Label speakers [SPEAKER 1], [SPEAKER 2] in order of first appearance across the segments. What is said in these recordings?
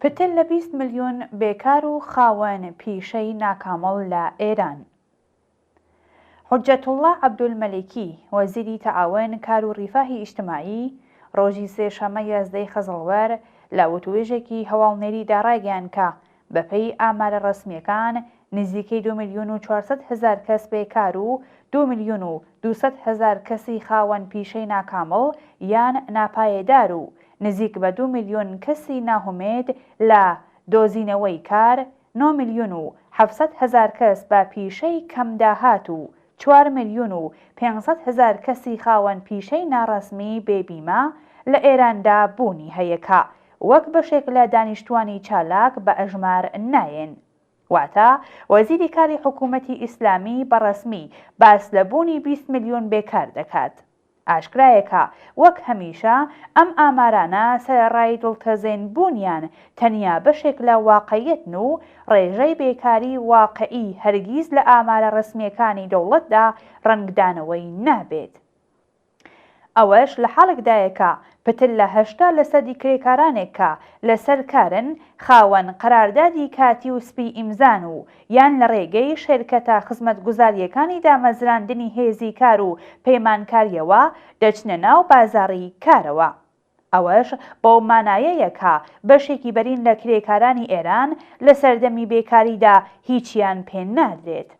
[SPEAKER 1] پتر لە 20 ملیۆن بێکار و خاوەن پیشەی ناکامڵ لە ئێران. حوجەتوڵڵا عەبدولمەلیکی، وەزیری تەعاون، کار و ڕیفاهی ئیجتماعی، ڕۆژی سێ شەممە یازدەی خەزەڵوەر لە وتووێژێکی هەواڵنێریدا ڕایگەیاند کە بەپێی ئامارە ڕەسمییەکان نزیکەی دوو ملیۆن و 400 هەزار کەس بێکار و دوو ملیۆن و 200 هەزار کەسی خاوەن پیشەی ناکامڵ یان ناپایەدار و نزیک بە دوو ملیۆن کەسی ناهومێد لە دۆزینەوەی کار نۆ ملیۆن و 700 هەزار کەس بە پیشەی کەم داهات و چوار ملیۆن و 500 هەزار کەسی خاوەن پیشەی ناڕەسمی بێ بیمە لە ئێراندا بوونی هەیە کە وەک بەشێک لە دانیشتوانی چالاک بە ئەژمار نایەن. واتە وەزیری کاری حکوومەتی ئیسلامی بە ڕەسمی باس لە بوونی 20 ملیۆن بێکار دەکات. ئاشکرایە کە وەک هەمیشە ئەم ئامارانە سەرەڕای دڵتەزێن بوونیان تەنیا بەشێک لە واقعیەتن و ڕێژەی بێکاری واقعی هەرگیز لە ئامارە ڕەسمییەکانی دەوڵەتدا ڕەنگدانەوەی نابێت. ئەوەش لە حاڵێکدایە کە پتر لە 80 لەسەدی کرێکارانێک کە لەسەر کارن خاوەن قەراردادی کاتی و سپی ئیمزان و یان لە ڕێگەی شێرکەتە خزمەتگوزارییەکانی دامەزراندنی هێزی کار و پەیمانکارییەوە دەچنە ناو بازاڕی کارەوە. ئەوەش بەو مانایەیە کە بەشێکی بەرین لە کرێکارانی ئێران لە سەردەمی بێکاریدا هیچیان پێ نادرێت.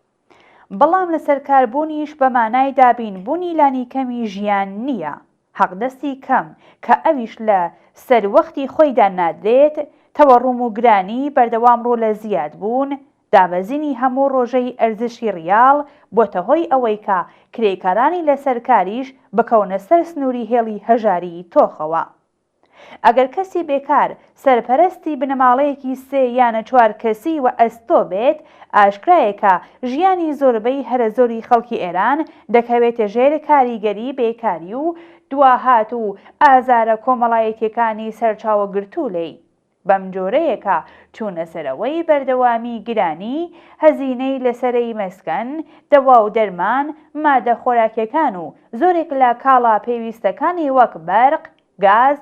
[SPEAKER 1] بەڵام لەسەرکاربوونیش بە مانای دابینبوونی لانیکەمی ژیان نییە. حەقدەستی کەم کە ئەویش لە سەروەختی خۆیدا نادرێت، تەوەڕوم و گرانی بەردەوام ڕوو لە زیادبوون، دابەزینی هەموو ڕۆژەی ئەرزشی ڕیاڵ بۆتە هۆی ئەوەی کە کرێکارانی لەسەر کاریش بکەونە سەر سنووری هێڵی هەژاریی تۆخەوە. ئەگەر کەسی بێکار سەرپەرستی بنەماڵەیەکی سێ یان چوار کەسی وە ئەستۆ بێت، ئاشکرایە کە ژیانی زۆربەی هەرەزۆری خەڵکی ئێران دەکەوێتە ژێر کاریگەری بێکاری و دواهات و ئازارە کۆمەڵایەتیەکانی سەرچاوەگرتوو لێی. بەمجۆرەیە کە چوونەسەرەوەی بەردەوامی گرانی هەزینەی لەسەرەی مەسکەن، دەوا و دەرمان، مادە خۆراکیەکان و زۆرێک لە کاڵا پێویستەکانی وەک بەرق، گاز،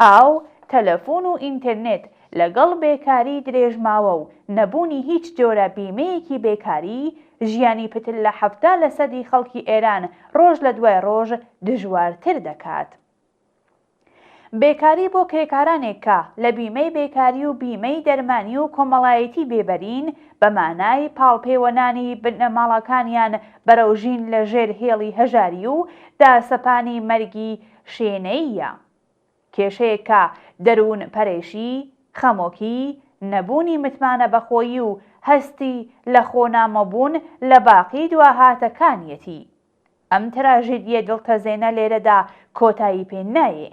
[SPEAKER 1] ئاو، تەلەفون و ئینترنێت لەگەڵ بێکاری درێژماوە و نەبوونی هیچ جۆرە بیمەیەکی بێکاری، ژیانی پتر لە 70 لەسەدی خەڵکی ئێران ڕۆژ لە دوای ڕۆژ دژوارتر دەکات. بێکاری بۆ کرێکارانێک کە لە بیمەی بێکاری و بیمەی دەرمانی و کۆمەڵایەتی بێبەرین، بە مانای پاڵپێوەنانی بنەماڵەکانیان بەرەو ژین لە ژێر هێڵی هەژاری و داسەپانی مەرگی شێنەییە. کێشەیەک کە دەروون پەرێشی، خەمۆکی، نەبوونی متمانە بەخۆیی و هەستی لەخۆنامۆبوون لە باقی دواهاتەکانیەتی. ئەم تراژیدییە دڵتەزێنە لێرەدا کۆتایی پێ نایێ.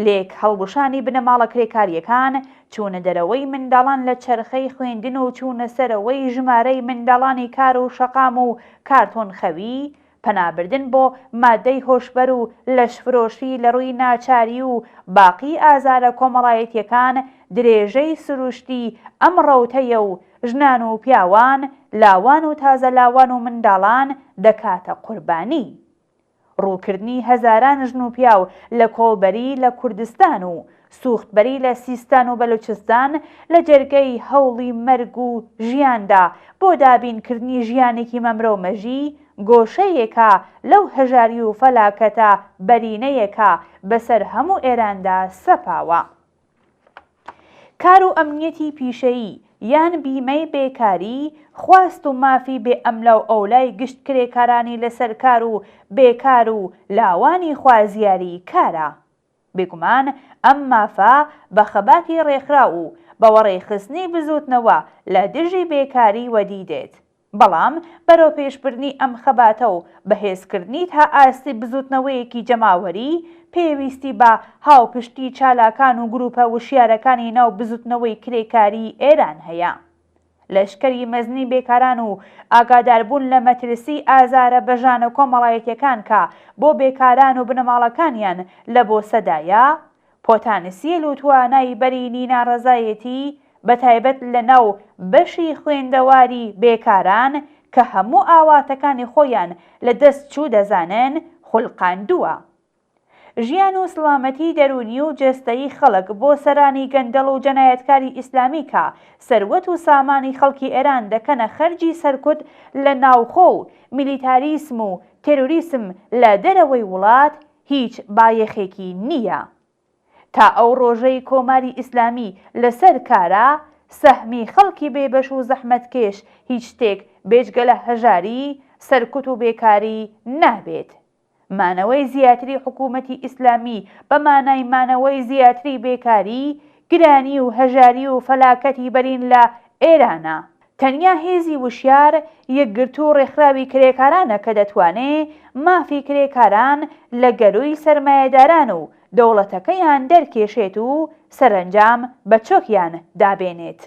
[SPEAKER 1] لێک هەڵوشانی بنەماڵە کرێکارییەکان، چوونە دەرەوەی منداڵان لە چەرخەی خوێندن و چوونە سەرەوەی ژمارەی منداڵانی کار و شەقام و کارتۆن خەوی، پەنابردن بۆ مادەی هۆشبەر و لەشفرۆشی لە ڕووی ناچاری و باقی ئازارە کۆمەڵایەتییەکان درێژەی سروشتی ئەم ڕەوتەیە و ژنان و پیاوان، لاوان و تازە لاوان و منداڵان دەکاتە قوربانی. ڕووکردنی هەزاران ژن و پیاو لە کۆڵبەری لە کوردستان و سووختبەری لە سیستان و بەلوچستان لە جەرگەی هەوڵی مەرگ و ژیاندا بۆ دابینکردنی ژیانێکی مەمرەومەژی، گۆشەیەکە لەو هەژاری و فەلاکەتە بەرینەیە کە بەسەر هەموو ئێراندا سەپاوە. کار و ئەمنیەتی پیشەیی یان بیمەی بێکاری، خواست و مافی بێ ئەملاوئەولای گشت کرێکارانی لەسەر کار و بێکار و لاوانی خوازیاری کارە. بێگومان ئەم مافە بە خەباتی ڕێکخراو و بە وەڕێخستنی بزووتنەوە لە دژی بێکاری وەدی دێت. بەڵام بەرەوپێشبردنی ئەم خەباتە و بەهێزکردنی تا ئاستی بزوتنەوەیەکی جەماوەری، پێویستی بە هاوپشتی چالاکان و گروپە وشیارەکانی ناو بزوتنەوەی کرێکاریی ئێران هەیە. لەشکری مەزنی بێکاران و ئاگاداربوون لە مەترسی ئازارە بەژانە کۆمەڵایەتیەکان کە بۆ بێکاران و بنەماڵەکانیان لە بۆسەدایە، پۆتانسیەل و توانای بەرینی ناڕەزایەتی بەتایبەت لەناو بەشی خوێندەواری بێکاران کە هەموو ئاواتەکانی خۆیان لە دەست چوو دەزانن خولقاندووە. ژیان و سڵامەتی دەروونی و جەستەیی خەڵک بۆ سەرانی گەندەڵ و جەنایەتکاری ئیسلامی کە سەروەت و سامانی خەڵکی ئێران دەکەنە خەرجی سەرکوت لە ناوخۆ و میلیتاریسم و تێرۆریسم لە دەرەوەی وڵات هیچ بایەخێکی نییە. تا ئەو ڕۆژەی کۆماری ئیسلامی لە سەر کارە، سەهمی خەڵکی بێبەش و زەحمەتکێش هیچ شتێک بێجگە لە هەژاری، سەرکوت و بێکاری نابێت. مانەوەی زیاتری حکوومەتی ئیسلامی بە مانای مانەوەی زیاتری بێکاری، گرانی و هەژاری و فەلاکەتی بەرین لە ئێرانە. تەنیا هێزی وشیار، یەکگرتوو و ڕێکخراوی کرێکارانە کە دەتوانێ مافی کرێکاران لە گەرووی سەرمایەداران و دەوڵەتەکەیان دەرکێشێت و سەرەنجام بە چۆکیان دابێنێت.